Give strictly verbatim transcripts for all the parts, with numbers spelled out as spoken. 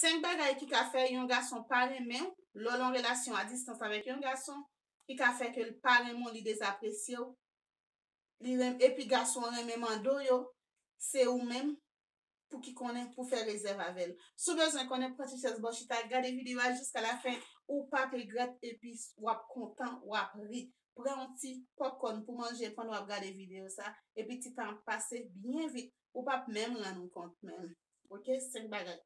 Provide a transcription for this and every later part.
Senk bagay ki ka fè yon gason pa renmen w lè w nan relasyon a distans avèk yon gason, ki ka fè ke l pa renmen w, li dezapresye w, li renm-, epi gason an renmen mande w yo, se ou menm pou ki konnen pou fè rezèv avè l. Si w bezwen konnen, pran ti chèz bò chita, gade videyo a jiska lafen, ou p ap regrèt epi w ap kontan, w ap ri. Pran yon ti popcorn pou manje pandan w ap gade videyo sa, epi ti tan ap pase byen vit, ou p ap menm rann ou kont menm. Oke, senk bagay.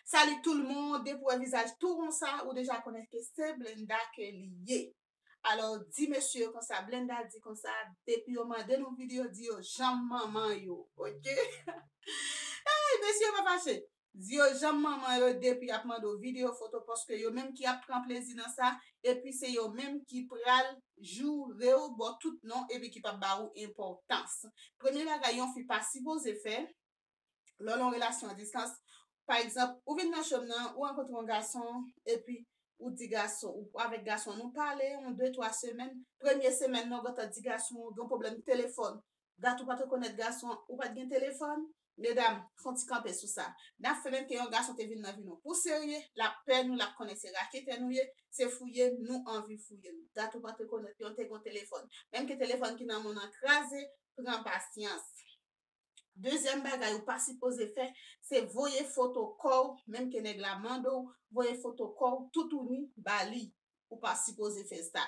Salut tout le monde, depi w wè vizaj tou won sa, ou deja konnen ke se Blenda ke li ye. Alò, di mesye yo konsa, Blenda di konsa, depi yo mande nou videyo, di yo janm manman yo, oke? Ey, mesye yo pa fache. Di yo janm manman yo depi y ap mande w videyo, foto, paske yo menm ki ap pran plezi nan sa, epi se yo menm ki pral joure w, ba w tout non, epi ki p ap ba ou enpòtans. Premye bagay yon fi pa sipoze fè, lè w nan relasyon a distans, pa egzanp, ou vin nan cho m nan, ou rankontre yon gason, epi ou di gason, ou avèk gason, nou pale yon de, twa semèn, premye semèn nan, ou gentan di gason, ou gen pwoblèm telefòn, dat ou pa t rekonèt gason an, ou pa t gen telefòn, medam, fè yon ti kanpe sou sa. N ap fè menm ke yon gason te vin nan vi nou pou serye, l ap pè nou, l ap konnen se raketè nou ye, se fouye nou anvi fouye l. Dat ou pa t rekonèt, yon te gen yon telefòn. Menm ke telefòn ki nan men w nan kraze, pran pasyans. Dezyèm bagay ou pa sipoze fè, se voye foto kò w, menm ke nèg la mande w, voye foto kò w toutouni ba li. Ou pa sipoze fè sa.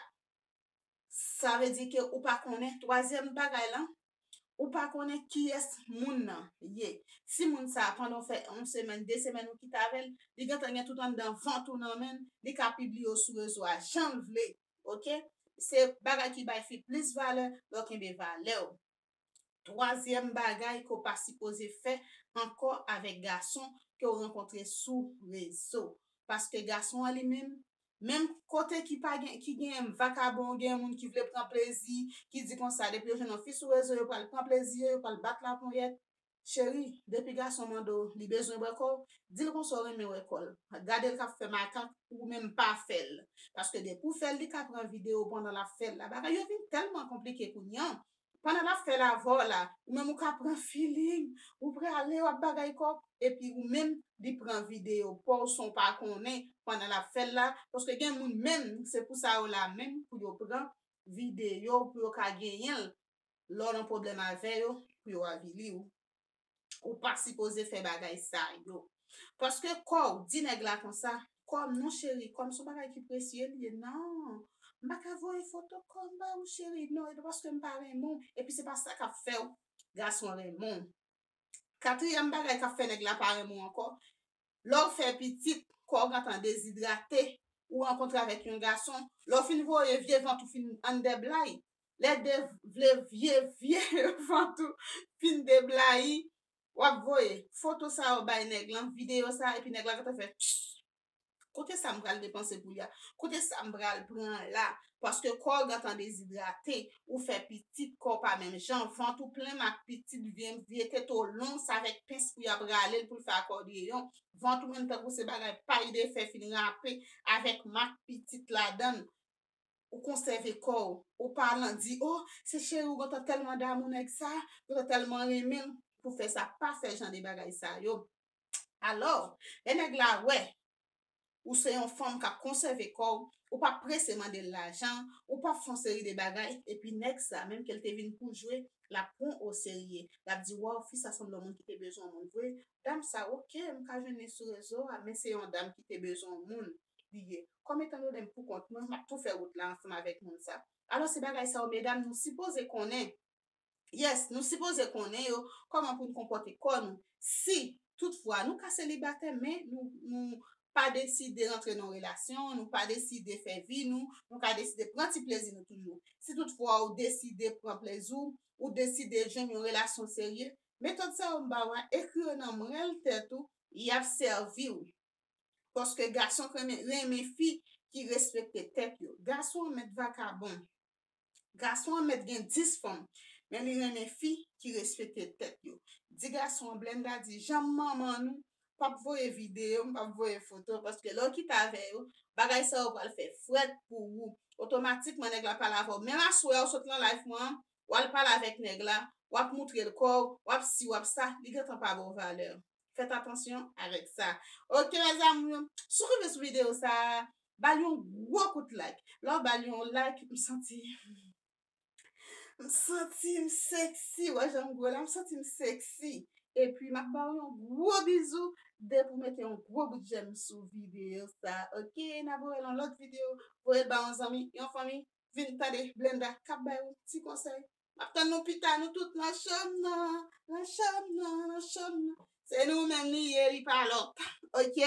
Sa vle di ke ou pa konnen, twazyèm bagay lan, ou pa konnen kiyès moun nan ye. Si moun sa a, pandan w fè yon semèn, de semèn ou kite avè l, li gentan gen tout anndan vant ou nan men l, li ka pibliye w sou rezo a jan l vle, oke? Se bagay ki bay fi plis valè, lè w kenbe valè w. Twazyèm bagay ke w pa sipoze fè ankò avèk gason ke w rankontre sou rezo. Paske gason an li menm, menm kote ki pa gen, ki gen vakabon, gen moun ki vle pran plezi, ki di konsa, depi yo jwenn yon fi sou rezo, yo pral pran plezi yo, yo pral bat laponyèt. Cheri, depi gason mande w, li bezwen wè kò w, di l konsa w renmen wè kò l. Gade l k ap fè makak, ou menm pa fè l. Paske depi w fè l, li ka pran videyo pandan l ap fè l la. Bagay yo vin tèlman konplike kounye a. Pandan l ap fè l avè w la, ou menm ou ka pran feeling, ou prale, w ap bagay kò w, epi ou menm, li pran videyo pa w san w pa konnen pandan l ap fè l la. Paske gen moun menm, se pou sa yo la menm, pou yo pran videyo, pou yo ka genyen l, lè w nan pwoblèm avè yo, pou yo avili w. Ou pa sipoze fè bagay sa yo. Paske kò w, di nèg la konsa, kò m non cheri, kò m se yon bagay ki presye li ye, non. M pa ka voye foto kò m ba ou cheri, non, e pa paske m pa renmen w, epi se pa sa k ap fè w gason renmen w. Katriyèm bagay k ap fè nèg la pa renmen w ankò, lè w fè pitit, kò w gentan dezidrate, ou rankontre avèk yon gason, lè w fin voye vye vant ou fin anndan blay, lè de vle vye, vye vant ou fin deblayi, w ap voye foto sa yo bay nèg lan, videyo sa, epi nèg la gentan fè, kote sa m pral depanse pou li a? Kote sa m pral pran la? Paske kò w gentan dezidrate, ou fè pitit, kò w pa menm jan, vant ou plen mak pitit, vye, vye tete w long, se avèk pens pou y ap rale l pou l fè akòdeyon. Vant ou menm tankou se bagay pay de fè fin rape avèk mak pitit ladan l. Ou konsève kò w. Ou pa lan di, o, se cheri ou gentan tèlman damou nèg sa, gentan tèlman renmen l pou fè sa. Pa fè jan de bagay sa yo. Alò, lè nèg la wè ou se yon fanm k ap konsève kò w, ou pa prese mande l lajan, ou pa fè yon seri de bagay, epi nèg sa, menm ke l te vin pou jwe, l ap pran w oserye. L ap di, waw, fi sa sanble yon moun ki te bezwen yon moun vre. Dam sa, oke, m ka jwenn li sou rezo a, men se yon dam ki te bezwen yon moun li ye. Kòm etan done m pou kont mwen, m ap tou fè wout la ansanm avèk moun sa. Alò, se bagay sa yo, medam, nou sipoze konnen. Yes, nou sipoze konnen yo, kòman pou n konpòte kò nou. Si, toutfwa, nou ka selibatè, men nou, nou pa deside rantre nan relasyon, nou pa deside fè vi nou, nou ka deside pran ti plezi nou toujou. Si toutfwa ou deside pran plezi w, ou deside jwenn yon relasyon serye, metòd sa yo m ba w a, ekri yo nan mrèl tèt ou, y ap sèvi w. Paske gason k renmen, renmen fi ki respekte tèt yo. Gason an mèt vakabon. Gason an mèt gen dis fanm, men li renmen fi ki respekte tèt yo. Di gason an, Blenda di, janm manman nou, p ap voye videyo, m p ap voye foto, paske lè w kite avè yo, bagay sa yo pral fè frèt pou ou. Otomatikman, nèg la pale avè w. Menm aswè a, ou sot nan live mwen an, w al pale avèk nèg la, w ap moutre l kò w, w ap si, w ap sa, li gentan pa ba w valè. Fèt atansyon avèk sa. Ok, mes amours, si w rive sou videyo sa, ba l yon gwo kout like. Lè w ba l yon like, m santi m santi m sexy. Wè jan m gwo la, m santi m sexy. Epi m ap ba w yon gwo bizou depi w mete yon gwo bout j'aime sou videyo sa. Ok, n ap wè nan lòt videyo. Voye l ba yon zanmi, yon fanmi. Vin tande Blenda k ap bay yon ti konsèy. M ap tann nou pita, nou tout nan chanm nan, nan chanm nan, nan chanm nan. Se nou menm li ye, li pa lòt. Ok?